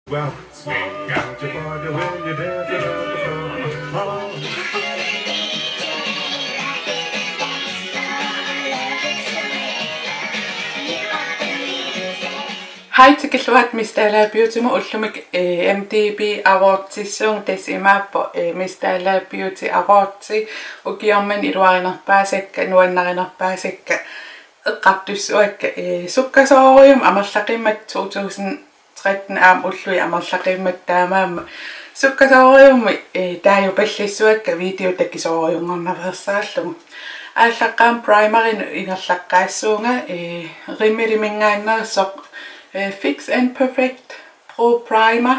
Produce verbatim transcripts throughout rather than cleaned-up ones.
Well, swing out your body when you dance around the floor. Hej, tikilluarit Miss Dalager Beautymut. Ullumi, eh, M D B Awardsissuunga, tassa imaappoq, eh, Miss Dalager Beauty Awards, ukioq manna iluarinerpaasakka, nuannarinerpaasakka eqqartussavakka, eh, sukkasoorujummik amerlaqimmat to tusind tretten aamma ullui amerlaqimmat, taamaammat sukkasoorujummik, eh, taajupallissavakka video takisoorujunngornaveersaarlugu. Aallaqqaammut primerinut ingerlaqqaassuunga, eh, Rimmeliminngaanneersoq, eh, Fix and Perfect Pro Primer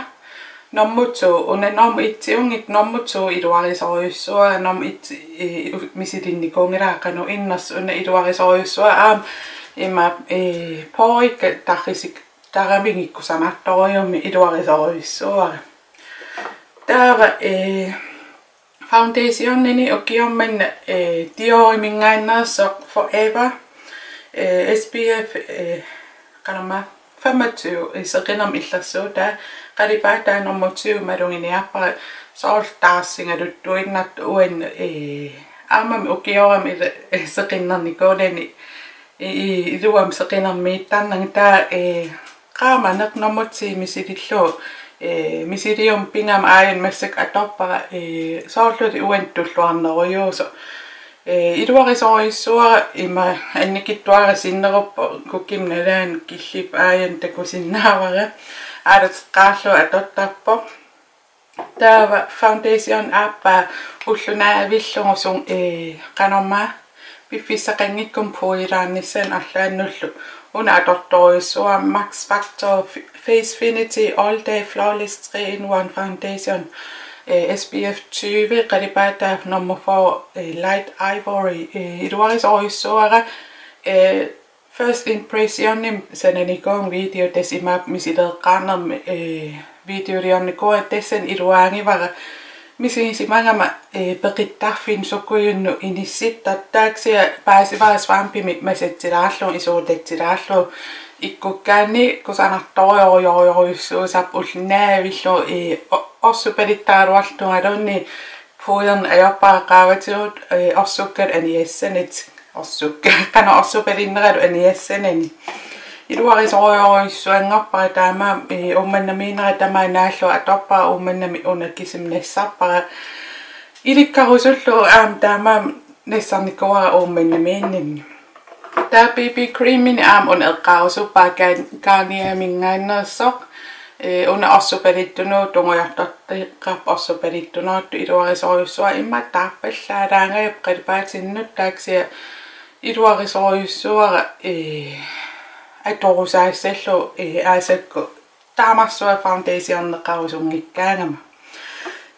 nummer to. Una nummer ettiunngitsoq, nummer to iluarisorujussuara, nummer et, eh, u-, misilinnikuunngilara qanoq innersoq, una iluarisorujussuara aamma ima, eh, poreikka tarrisik-, taramigit kusanartorujummik iluarisorujussuara. Taava, eh, foundationini ukioq manna, eh, Dioriminngaanneersoq Forever, eh, S P F, eh, qanormaa, femogtyve, eh, seqinermik illersuutaa, qalipaataa nummer tyve maluginiarpara, soorlu taarsigaluttuinnartoq uannut, eh, aammami ukiorama ila-, eh, seqinnernikuunani, i-, i-, iluamik seqinermiittarnanga. Taava, eh, qaamaneq nummer ti misilillugu, eh, misiliummik pigama aajuna massakkut atorpara, eh, soorluli uannut tulluarnerujuusoq. Eh, iluarisorujussuara, ima annikitsuara sinneruppoq, kukimut nalaani killipput aajuna takusinnaavara, aalateqqaarlugu atortarpoq. Taava foundation aappaa ulloq naavillugu sung-, eh, qanormaa, piffissaqanngikkunik pudderiinissannut arlaannullu. Una atortorujussuara Max Factor F-, Facefinity All Day Flawless three in one Foundation, eh, S P F tyve, qalipaataa nummer fyrre, eh, Light Ivory, eh, iluarisorujussuara, eh, first impressionimik sananikuuvunga video, tassa imaappoq misileeqqaarnermik, eh, videoliornikuuvunga, tassani iluaagivara misigisimagama, eh, peqittarfinnut sukujunnut inissittartoq, taava kisianni paasivara svampimik masatsilaarlugu, isuutatsilaarlugu, ikkukkaanni kusanartorujorujorujussuusarpoq, ulloq naavillugu, eh, o-, orsupalittaraluarlugu tungaluunniit pudderineq ajorpara qaavatigut, eh, orsukkalu aniassanatik. Orsuk-, qanoq orsupalinneralu aniassanani. Iluarisorujorujussuanngorpara taamaammat, eh, Uummannamiinnera tamaat naallugu atorpara, Uummannami una kisimi nassarpara. Ilikkarusullugu aamma taamaammat nassarnikuuara Uummannamiinninni. Taava B B creamini aamma una eqqaarusuppara, Gan-, Garnierminngaanneersoq. Eh, una orsupalittunuuvoq, tungujortorteqqaarpoq orsupalittunuuvoq, iluarisorujussuara, immaqa taarpallaalaangajappoq qalipaatinnut, taava kisianni iluarisorujussuara, eh, atorusaassallugu, eh, aasakkut taamarsuaq foundationeqarusunngikkaangama.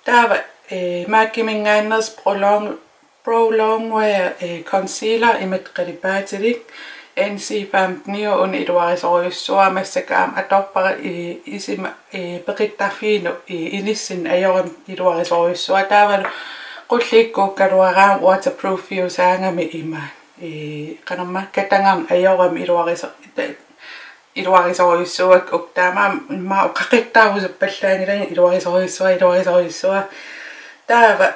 Taava, eh, MAC-iminngaanneersoq Pro Long-, Pro Longwear, eh, concealer, imatut qalipaatilik, N C femten, una iluarisorujussuara, massakkut aamma atorpara, eh, isima, eh, peqittarfiinut, eh, inissinnut ajorami iluarisorujussuara. Taavalu qulliikkuukkaluaraangama waterproofiusaagami ima, eh, qanormaa, katangarneq ajorami iluariso-, ta-, iluarisorujussuuakka, uku taamaammat oqaqittaarusuppallaagilaga iluarisorujussuara, iluarisorujussuara. Taava,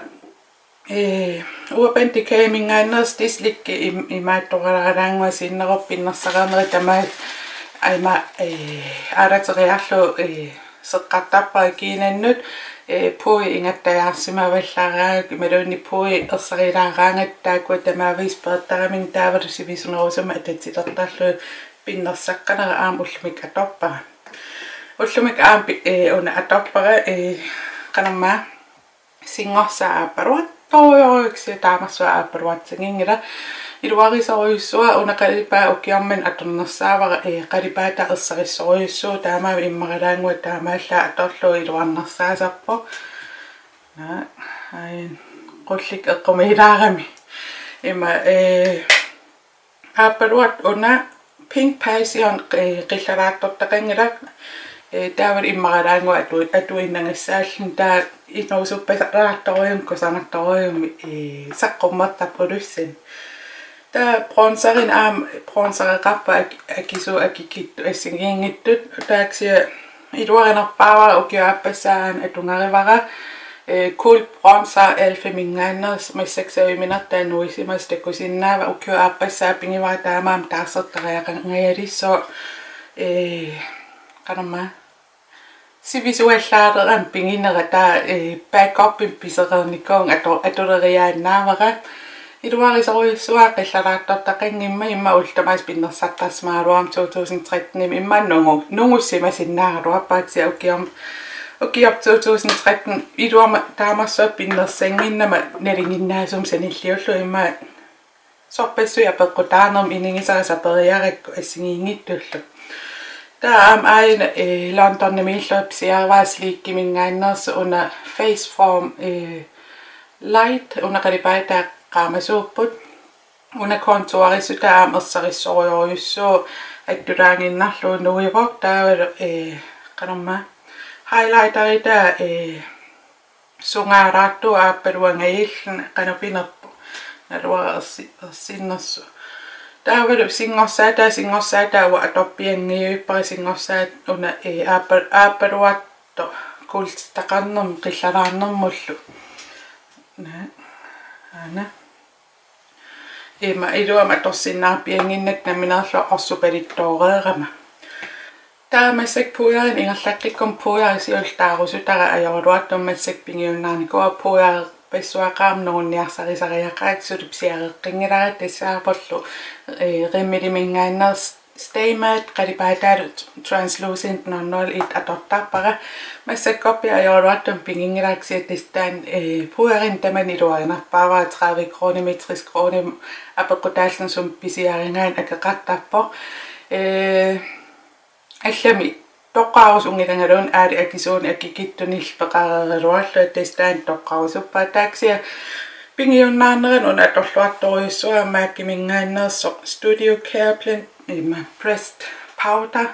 eh, Urban Decay-minngaanneersoq De-Slick im-, imaattoralaaraannguaq sinnerupput, pinnersaqarneri tamaasa ima, eh, aalateriarlugu, eh, seqqartarpara kiinannut, eh, puui ingattajaarsimavallaaraangakku imaluunniit puui ersarilaaraangatta, taakkua tamaavisa peertaramikkit, taavalu sivisunerusumik atatsilertarlugit pinnersaqqanera aamma ullumikkut atorpara. Ullumikkut aamma pi-, eh, una atorpara, eh, qanormaa, singorsaat aappaluartorujorujussuaq, taamarsuaq aappaluartiginngilaq. Iluarisorujussuara, una qalipaat ukioq manna atornersaavara, eh, qalipaataa ersarissorujussuuvoq, taamaammat immaralaannguaq taamaallaat atorlugu iluarnersaasarpoq. Naa, ai, qullikka eqqumiilaarami. Ima, eh, aappaluartoq una Pink Passion, eh, qillalaartortaqanngilaq, eh, taavalu immaralaannguaq atu-, atuinnangassaalluni, taava inuusuppasalaartorujummik kusanartorujummik, eh, saqqummertarpoq ulussani. Taava bronzerinik aamma bronzereqarpoq ak-, akisuut akikittut assigiinngitsut, taava kisianni Iluarinerpaavara, ukioq aappassaa aana atugarivara. Eh, Cool Bronzer e.l.f.-iminngaanneersoq, massakkut saviminertaa nuisimasoq takusinnaavat. Ukioq aappassaa pigivara taamaammat taarsertariaqangajassooq. Eh, qanormaa, sivisuallaaleramik piginera, taava, eh, backupimik pisereernikuuvunga, atu-, atuleriaannaavara. Iluarisorujussuara qillaraartortaqanngimmat, immaqa ullut tamaasa pinnersartarsimagaluarama to tusind tretten-imi, immaqa nungu-, nungussimasinnaagaluarpara, kisianni ukiorm-, ukiorput to tusind tretten iluamik taamarsuaq pinnersannginnama nalinginnaasumik sanilliullugu, immaqa sorpassuit apeqqutaarnermik inigisara saperiarakku assigiinngitsullu. Taava aamma aajuna, eh, Londonimiillunga pisiarivara Sleek-iminngaanneersoq, una Face Form, eh, Light, una qalipaataa qaamasuupput. Una contourissutaasoq aamma ersarissorujussuuvoq, attulaaginnarlugu nuivoq, taavalu, eh, qanormaa, highlighteritaa, eh, sungaaraartuuvoq aappaluangajilluni, qanoq pinerpoq, naluara ersi-, ersinnersoq. Taavalu singorsaataa, singorsaataa uanga atorpianngivippara, singorsaat una, eh, aappa-, aappaluartoq kuultitaqarnermut qillaraarnermullu. Naa, aana. Ima iluamik atorsinnaarpiannginnakku nammineerlunga orsupalittooreerama. Taava massakkut pudderinik ingerlaqqikkumma pudderi siulleq taarusutara ajoraluartumik massakkut pigiunnaarnikuuara, pudderipassuaqarama nungunniarsarisariaqarakkit, suli pisiareqqinngilara, tassaavorlu, eh, Rimmeliminngaanneersoq Stay Matte qalipaataalu Translucent nul nul et atortarpara. Massakkorpiaq ajoraluartumik piginngilara, kisianni tassa taanna, eh, pudderinik tamanut iluarinerpaavara, tredive kronimik, tres kronimik apeqqutaalluni sumik pisiarigaanni akeqartarpoq. Eh, allamik toqqarusunngilagaluunniit aali akisuunik akikitsunillu peqareeraluarlunga, tassa taanna toqqarusuppara. Taava kisianni pigiunnaarnerani una atorluartorujussuara MAC-iminngaanneersoq Studio Careblend, ima, pressed powder,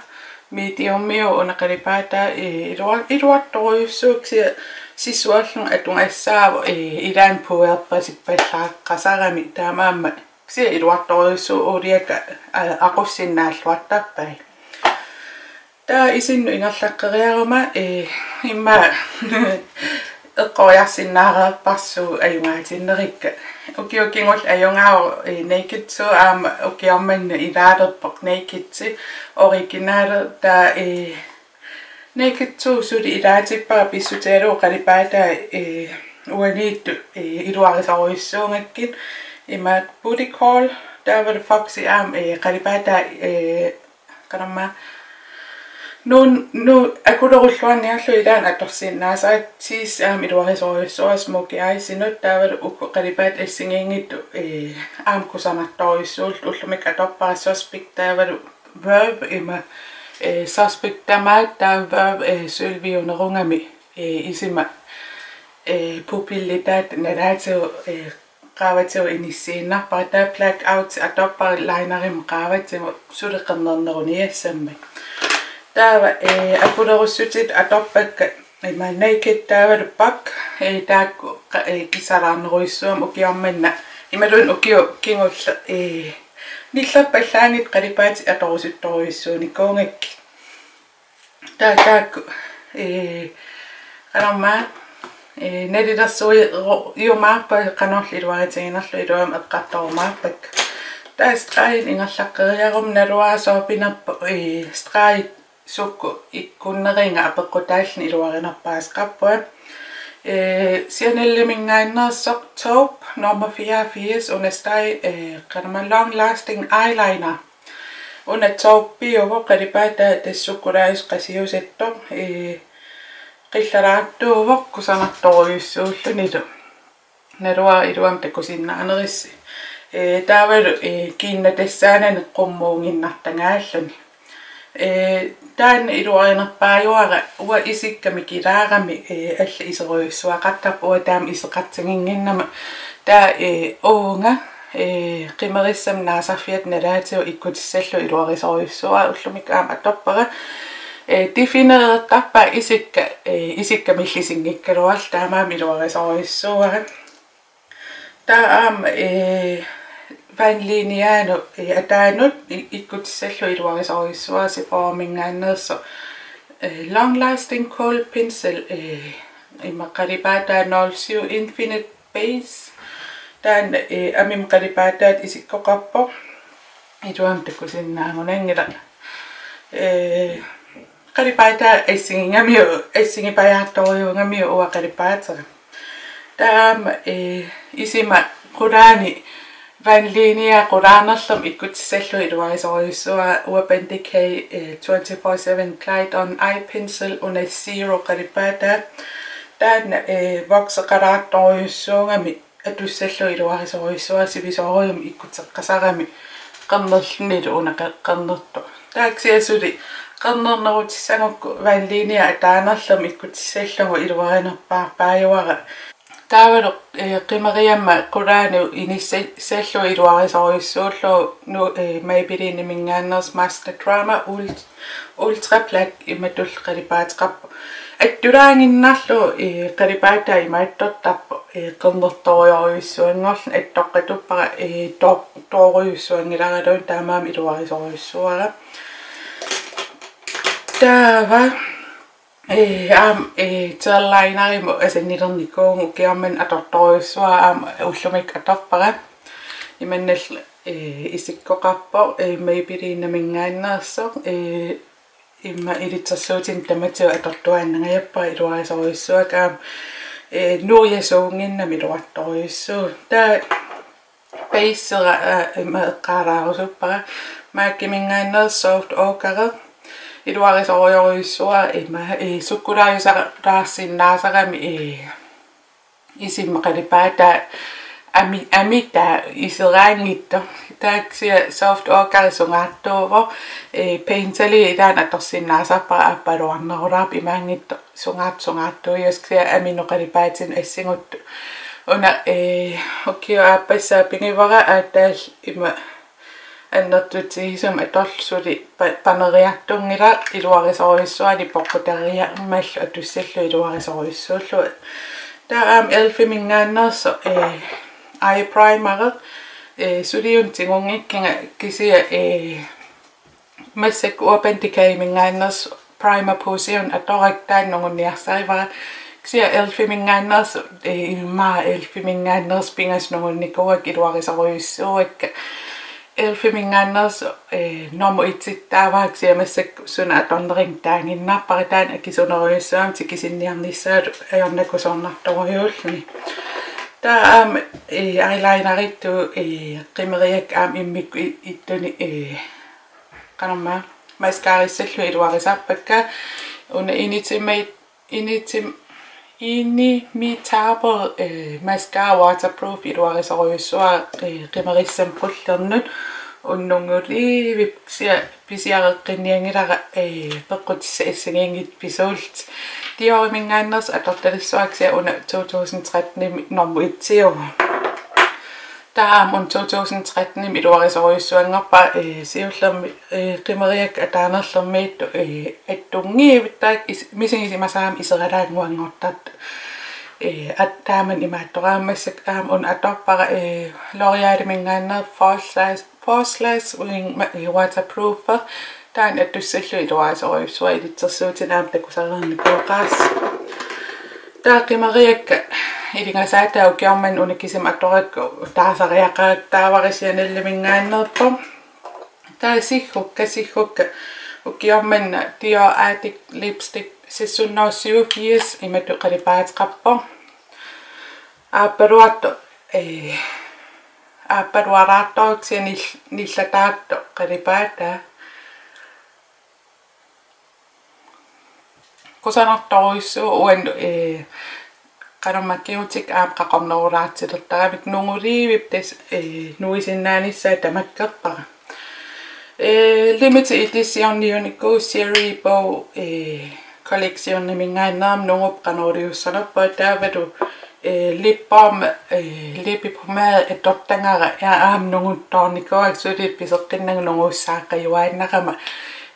mediumiuvoq una qalipaataa, eh, ilua-, iluartorujussuuvoq, kisianni sissuerlunga atugassaavoq, eh, ilaanni pudderipasippallaaqqasarami, taamaammat kisianni iluartorujussuuvoq, uuliakka, a-, aqussinnaalluartarpai. Taava isinnut ingerlaqqeriaruma, eh, immaqa eqqoriarsinnaareerparsi ajugaatinnerikka. Ukioq kingulleq ajugaavoq, eh, Naked two aamma ukioq manna ilaalerpoq Naked two original, taava, eh, Naked two suli ilaatippara pissutigalugu qalipaataa, eh, uaniittut, eh, iluarisorujussuugakkit. Ima Bootycall, taavalu Foxy aamma, eh, qalipaataa, eh, qanormaa, nuun-, nu-, akulerulluarniarlugu ilaanni atorsinnaasara. Tease aamma iluarisorujussuuara Smokey Eyesinut, taavalu uku qalipaatit assigiinngitsut, eh, aamma kusanartorujussuullutik, ullumikkut atorpara Suspect taavalu Verve, ima, eh, Suspect tamaat, taava Verve, eh, sølviunerugami, eh, isima, eh, pupillitaata nalaatigut, eh, qaavatigut inissiinnarpara. Taava Blackout atorpara linerimut qaavatigut suli qernerneruniassammat. Taava, eh, akulerussutitut atorpakka ima Naked taavalu Buck, eh, taakku qa-, eh, kissalaarnerujussuummata ukioq manna. Imaluunniit ukioq kingulleq, eh, nillerpallaanngitsut qalipaatit atorusuttorujussuunikuugakkit. Taava taakku, eh, qanormaa, eh, nalilersuiumaarpakka, qanorlu iluaritiginerlugu, iluamik eqqartorumaarpakka. Taava streginik ingerlaqqeriaruma, naluara sooq pinerpoq, eh, stregi sukkut ikkunneriga apeqqutaalluni iluarinerpaaseqarpunga. Eh, Chaneliminngaanneersoq Taupe nummer fireogfirs, una stregi, eh, qanormaa, long lasting eyeliner. Una Taupe-iuvoq, qalipaataa tassa sukkulaajusaq qasiusattoq, eh, qillaraartuuvoq kusanartorujussuullunilu. Naluara iluamik takusinnaanerissi. Eh, taavalu, eh, kiinnatassaanani qummuuginnartagaalluni. Eh, taanna iluarinerpaajuara, uanga isikka mikilaarami, eh, allat iserujussuaqartarput, uanga taama iseqartiginnginnama. Taava, eh, uunga, eh, qimerissama naasarfiata nalaatigut ikkutissallugu iluarisorujussuuara, ullumikkut aamma atorpara. Eh, definerertarpaa isikka, eh, isikka millisinngikkaluarlugit, taamaammat iluarisorujussuuara. Taava aamma, eh, vandlinianut, eh, ataanut i-, ikkutissallugu iluarisorujussuuara, Sephoraminngaanneersoq Eh, Long Lasting Kohl Pencil, eh, ima qalipaataa nul syv Infinite Base. Taanna, eh, amima qalipaataata isikkoqarpoq. Iluamik takusinnaagunanngilaq. Eh, qalipaataa assigigamiuk, assigipajaartorujuugamiuk uanga qalipaatera. Taava aamma, eh, isima qulaani vandlinjea qulaarnerlumi ikkutissallugu iluarisorujussuara Urban Decay, eh, twenty-four seven Glide On Eye Pencil, una Zero qalipaataa. Taanna, eh, vokseqalaartorujussuugami atussallugu iluarisorujussuara, sivisoorujummik ikkuteqqasarami qernerlunilu una qe-, qernertoq. Taava kisianni suli qernernerutissagukku vandlinjea ataanerlumi ikkutissallugu iluarinerpaarpaajuara. Taavalu, eh, qimeriamma qulaanut inissallugu iluarisorujussuullugu nu-, eh, Maybellineminngaanneersoq Master Drama Ult-, Ultra Black imatullu qalipaateqarpoq. Attulaaginnarlugu, eh, qalipaataa imaattortarpoq, eh, qernertorujorujussuanngorluni, attoqqatuppara, eh, to-, toorujussuanngilaraluni, taamaammat iluarisorujussuara. Taava, eh, aamma, eh, gel linerimut asannilernikuuvugut, ukioq manna atortorujussuara, aamma ullumikkut atorpara. Imannak, eh, isikkoqarpoq, eh, Maybellineminngaanneersoq, eh, immaqa ilitsersuutinik tamatigut atortuaannangajappara, iluarisorujussuara aamma, eh, nuujasuunnginnami iluartorujussuuvoq. Taava basera, eh, immaqa eqqaalaarusuppara. MAC-iminngaanneersoq Soft Ochre, iluarisorujorujussuara immaqa, eh, sukkulaajusaarsinnaasarami, eh, isima qalipaataa ami-, amitaa iseraanngitsoq. Taava kisianni Soft Ochre sungaartuuvoq, eh, Painterly ilaanni atorsinnaasarpara, aappaluarnerulaarpoq, imaanngitsoq sungaartoq, sungaartuujusoq, kisianni aminut qalipaatinik assiguttut. Una, eh, ukioq aappassaa pigivara, aatsaat ima annertutigisumik atorlugu suli pa-, paneriartunngilaq, iluarisorujussuara, poqquteriarmallu atussallugu iluarisorujussuullugu. Taava aamma elfiminngaanneersoq, eh, eye primer, eh, suliuna tigunngikkiga, kisianni, eh, massakkut Urban Decayminngaanneersoq primer puusiuna atorakku, taanna nungunniarsarivara. Kisianni elfiminngaanneersoq, eh, immaqa elfiminngaanneersoq pingasut nungunnikuuakka, iluarisorujussuuakka. Elfiminngaanneersoq, eh, nummer et-ittaavara, kisianni massakkut suna atornerinnginnaaginnarpara, taanna akisunerujussuugami tikisinniarnissaalu ajornakusoornartorujuulluni. Taava aamma, eh, eyelineritut, eh, qimeriakka aamma immikkut i-, ittunik, eh, qanormaa, mascararissallugu iluarisarpakka. Una Inimit-, Inimit-, Inimitable, eh, mascara waterproof, iluarisorujussuara, eh, qimerissama qullernut. Una nunguliivippoq, kisianni pisiareqqinnianngilara, eh, peqqutissat assigiinngitsut pisuullutik. Dioriminngaanneersoq atortalissuara, kisianni una to tusind tretten nummer et-iuvoq. Taava aamma una to tusind tretten iluarisorujussuanngorpara, eh, siullermik, eh, qimeriakka ataanerlermiittut, eh, attunngivittaaq is-, misigisimasarami iseralaannguanngortartut. Eh, at-, taamani imaattoraammassuk aamma una atorpara, eh, L'Oréaliminngaanneersoq False Lash, False Lash Wing ma-, eh, waterproof. Taanna atussallugu iluarisorujussuara, ilitsersuutinik aamma takusareernikuugassaq. Taava qimeriakka ilingasaataa ukioq manna una kisima atorakku taasariaqaratta, taavara Chaneliminngaanneerpoq. Taava siggukka, siggukka ukioq manna Dior Addict Lipstick seks hundrede og syvogfirs imatut qalipaateqarpoq. Aappaluartoq, eh, aappaluaraartoq, kisianni nil-, nillataartoq qalipaataa. Kusanartorujussuuvoq uannut, eh, qanormaa kigutikka aamma qaqornerulaartilertaramik, nunguliivippoq tassa, eh, nuisinnaanissaa tamakkerpara. Eh, limited edition-iunikuuvoq Cherry Bow, eh, Collectioniminngaanneerami, nunguppat qanoq iliussanerpunga, taavalu, eh, lip balm, eh, læbepomade atortagara, ja, aamma nunguttoornikuuara, suli piseqqinnagu nunguussaaqqajuaannarama.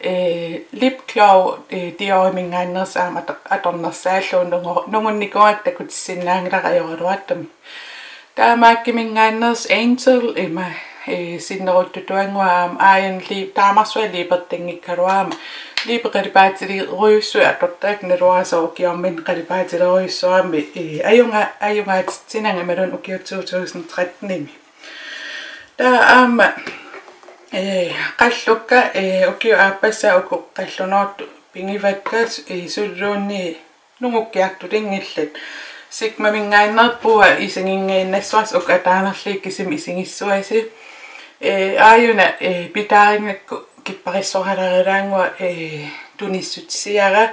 Eh, lip glow, eh, Dioriminngaanneersoq aamma ator-, atornersaallugu nungu-, nungunnikuuara, takutissinnaanngilara ajoraluartumik. Taava MAC-iminngaanneersoq Angel, ima Ee, sinneruttutuannguaq aamma aajuna lip-, taamarsuaq liipertanngikkaluarama. Liipeq qalipaatilerujussuit atortagakka, naluara sooq ukioq manna qalipaatilerujussuarmik, ee, ajunga-, ajungaatitsinanga imaluunniit ukiut to tusind trettenimi. Taava aamma, ee, qallukka, ee, ukiup aappassaa uku qallunoortut pigivakka, ee, suulluunniit nungukkiartulinngillat. Sigmaminngaanneerput isiginngiinnassuarsi, uku ataanerliit kisimik isigissuasi. Ee, aajuna, ee, pitaarinngikkaluarlunga kipparissoralerilaannguaq, ee, tunissutisiara,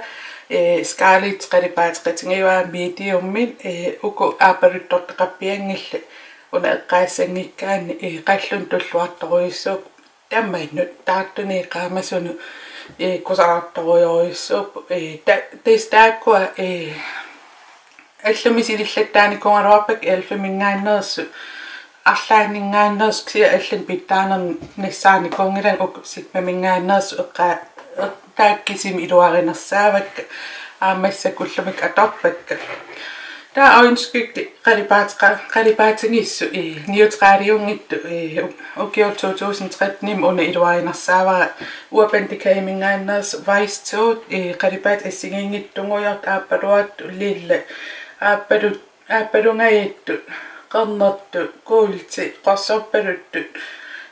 ee, Scarlett qalipaateqatigiiaa mediumimik, ee, uku aappaluttortaqarpianngillat una eqqaassanngikkaanni, ee, qallunut tulluartorujussuupput. Tamanut taartunut qaamasunut, ee, kusanartorujussuupput, ee, ta-, tassa taakkua, ee, allamik misilillattaarnikuugaluarpakka, elfiminngaanneersut, arlaanninngaanneersut, kisianni allanut pitsaanernik nassaarnikuunngilanga, uku Sigmaminngaanneersut eqqa-, eq-, taakku kisimik iluarinersaavakka, aamma massakkut ullumikkut atorpakka. Taava øjenskygge qalipaateqa-, qalipaatigissut, ee, neutraliunngitsut, ee, u-, ukiut to tusind trettenimi una iluarinersaavara, Urban Decayminngaanneersoq Vice to, ee, qalipaatit assigiinngitsut tungujortut, aappaluartut, lilla, aappalut-, aappalungajattut, qernertut, kuulti, qorsorpaluttut,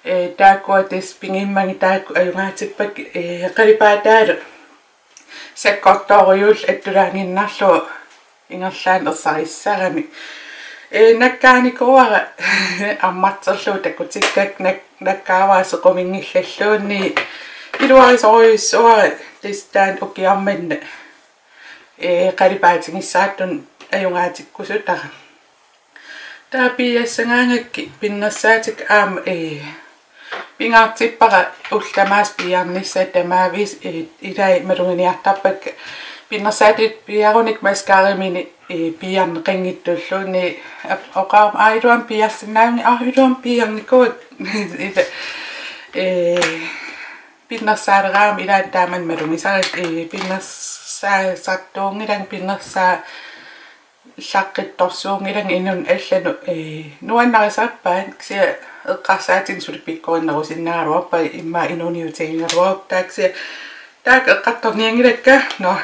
ee, taakkua tassa pigimmagit, taakku ajugaatippakka, ee, qalipaataalu sakkortoorujuullu attulaaginnarlugu ingerlaannaq ersarissaramik. Ee, nakkaanikuuara ammarterlugu takutikkakka, nak-, nakkaavara sequminngillalluunniit, iluarisorujussuuara tassa taanna ukioq manna, ee, qalipaatigissartunut ajugaatikkusutara. Taava piiassagaangakkit pinnersaatikka aamma, ee, pingaartippara ullut tamaasa piiarnissaat, tamaavisa, ee, ilai maluginiartarpakka pinnersaatit piiarunikuuakka mascaramini, ee, piiarneqanngitsulluunniit, ap-, oqarama: Aa, iluamik piiarsinnaavunga. Aa, iluamik piiarnikuuakka. Ila, ee, pinnersaaleraangama ilaanni taama malugisara, ee, pinnersaasartuunngilanga, pinnersaa- llaqqittorsuunngilanga inunnut allanut, ee, nuannarisarpaat, kisianni eqqarsaatinik suli pikkorinnerusinnaagaluarpara, immaqa inuuniutigigaluarpara, taava kisianni taakku eqqartornianngilakka. Nå,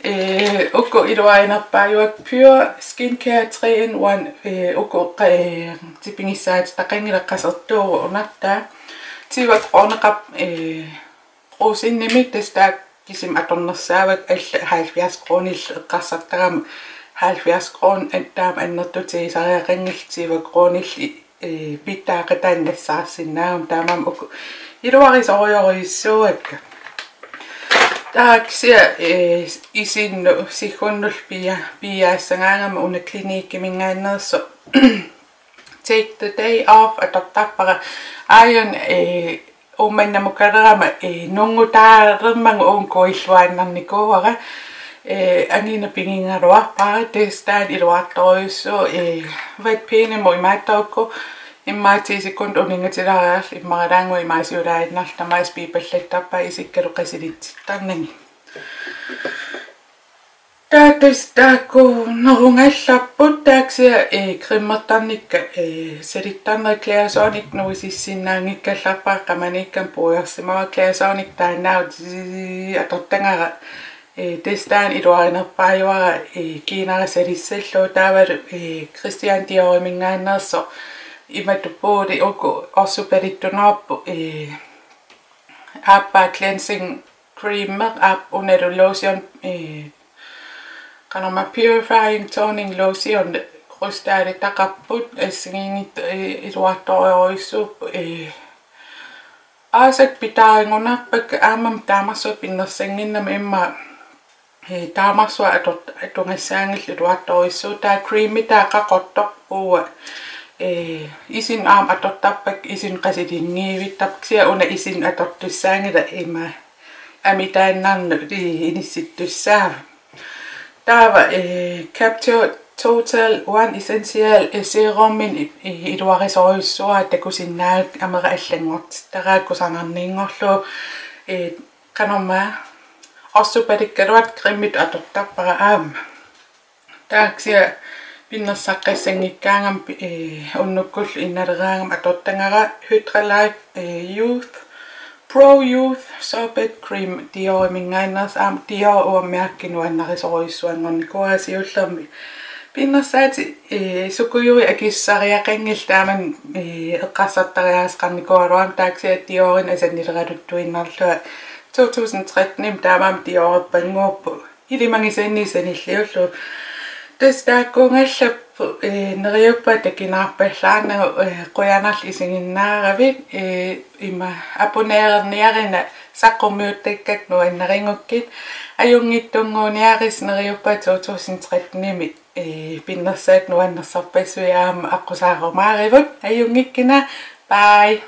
ee, uku iluarinerpaajuakka: Pure Skincare three in one, ee, uku qa-, ee, tipigissaatitaqanngilaq, qasertuuvoq unartaa. Tyve kroneqarpoq, ee, Brugsenimi, tassa taakku kisimik atornersaavakka, allat halvfjerds kronillu eqqarsartarama, halvfjerds kronit an-, taama annertutigisariaqanngillat, tyve kronillu, ee, pitsaaqataannik nassaarsinnaagami, taamaammat uku iluarisorujorujussuuakka. Taava kisianni, ee, isinnut siggunnullu pia-, piiaassagaangama una Cliniqueminngaanneersoq Take the Day Off atortarpara. Aajuna, ee, Uummannamukkalerama, ee, nunguttaalermagu uunga kuilluaannarnikuuara. Ee, angineq pigigaluarpara, tassa taanna iluartorujussuuvoq, ee, vatpindimut imaattoq uku immaqa ti sekundit uninngatilaariarlugit immaralaannguaq imaasiulaaginnarlugu tamaasa piipallattarpaat isikkalu qasilitsittarnagit. Taava tassa taakkuunerugallarput, taava kisianni, ee, cremertarnikka, ee, salittarneri Clarisonic nuisissinnaanngikkallarpara, qamaniikkama puigorsimavara. Clarisonic taannaavoq zzz atortagara, ee, tassa taanna iluarinerpaajuara, ee, kiinara salissallugu. Taavalu, ee, Christian Dioriminngaanneersoq imatut puuli uku orsupalittunoorput, ee, aappaa cleansing cream, aap, unalu lotion, ee, qanormaa purifying toning lotion, krystalitaqarput, assigiinngitsut, ee, iluartorujussuupput, ee, aasakka pitaarigunarpakka, aammami taamarsuaq pinnersannginnama immaqa, ee, taamarsuaq ator-, atugassaanngillat iluartorujussuupput. Taava creamitaa qaqortoq puua, ee, isinnut aamma atortarpakka, isinnut qasilinngiivittarpakka, kisianni una isinnut atortussaanngilaq, ima amitaannarnut, ee, inissittussaavoq. Taava, ee, Capsule Total One Essential, ee, seruminik, ee, iluarisorujussuuara, takusinnaavat, amera allanngortittaraat kusanarniinngorlugu, ee, qanormaa orsupalikkaluartoq creamitut atortarpara aamma. Taava kisianni Pinnersaqqissanngikkaangama pi-, ee, unnukkullu innaleraangama atortagara Hydra Life, ee, Youth, Pro Youth Sorbet Creme Dioriminngaanneersoq, aamma Dior uanga mærki nuannarisorujussuanngornikuuara siullermik. Pinnersaatit, ee, sukujuit akissariaqanngillat taamani, ee, eqqarsartariaaseqarnikuugaluarama, taava kisianni Diorimik asannileraluttuinnarlunga to tusind tretten-imi taamaammat Diorerpannguuppoq. Ilimagisannik sanilliullugu. Tassa taakkuugallarput, ee, neriuppunga takinaarpallaarnagu, ee, qujanarlu isiginnaaravit, ee, ima abonnererniarina saqqummiuttakkakka nuannarigukkit. Ajunngitsunnguuniarisi, neriuppunga to tusind tretten-imi, ee, pinnersaatit nuannersarpassuit aamma aqqusaarumaarivut. Ajunngikkina. Bye.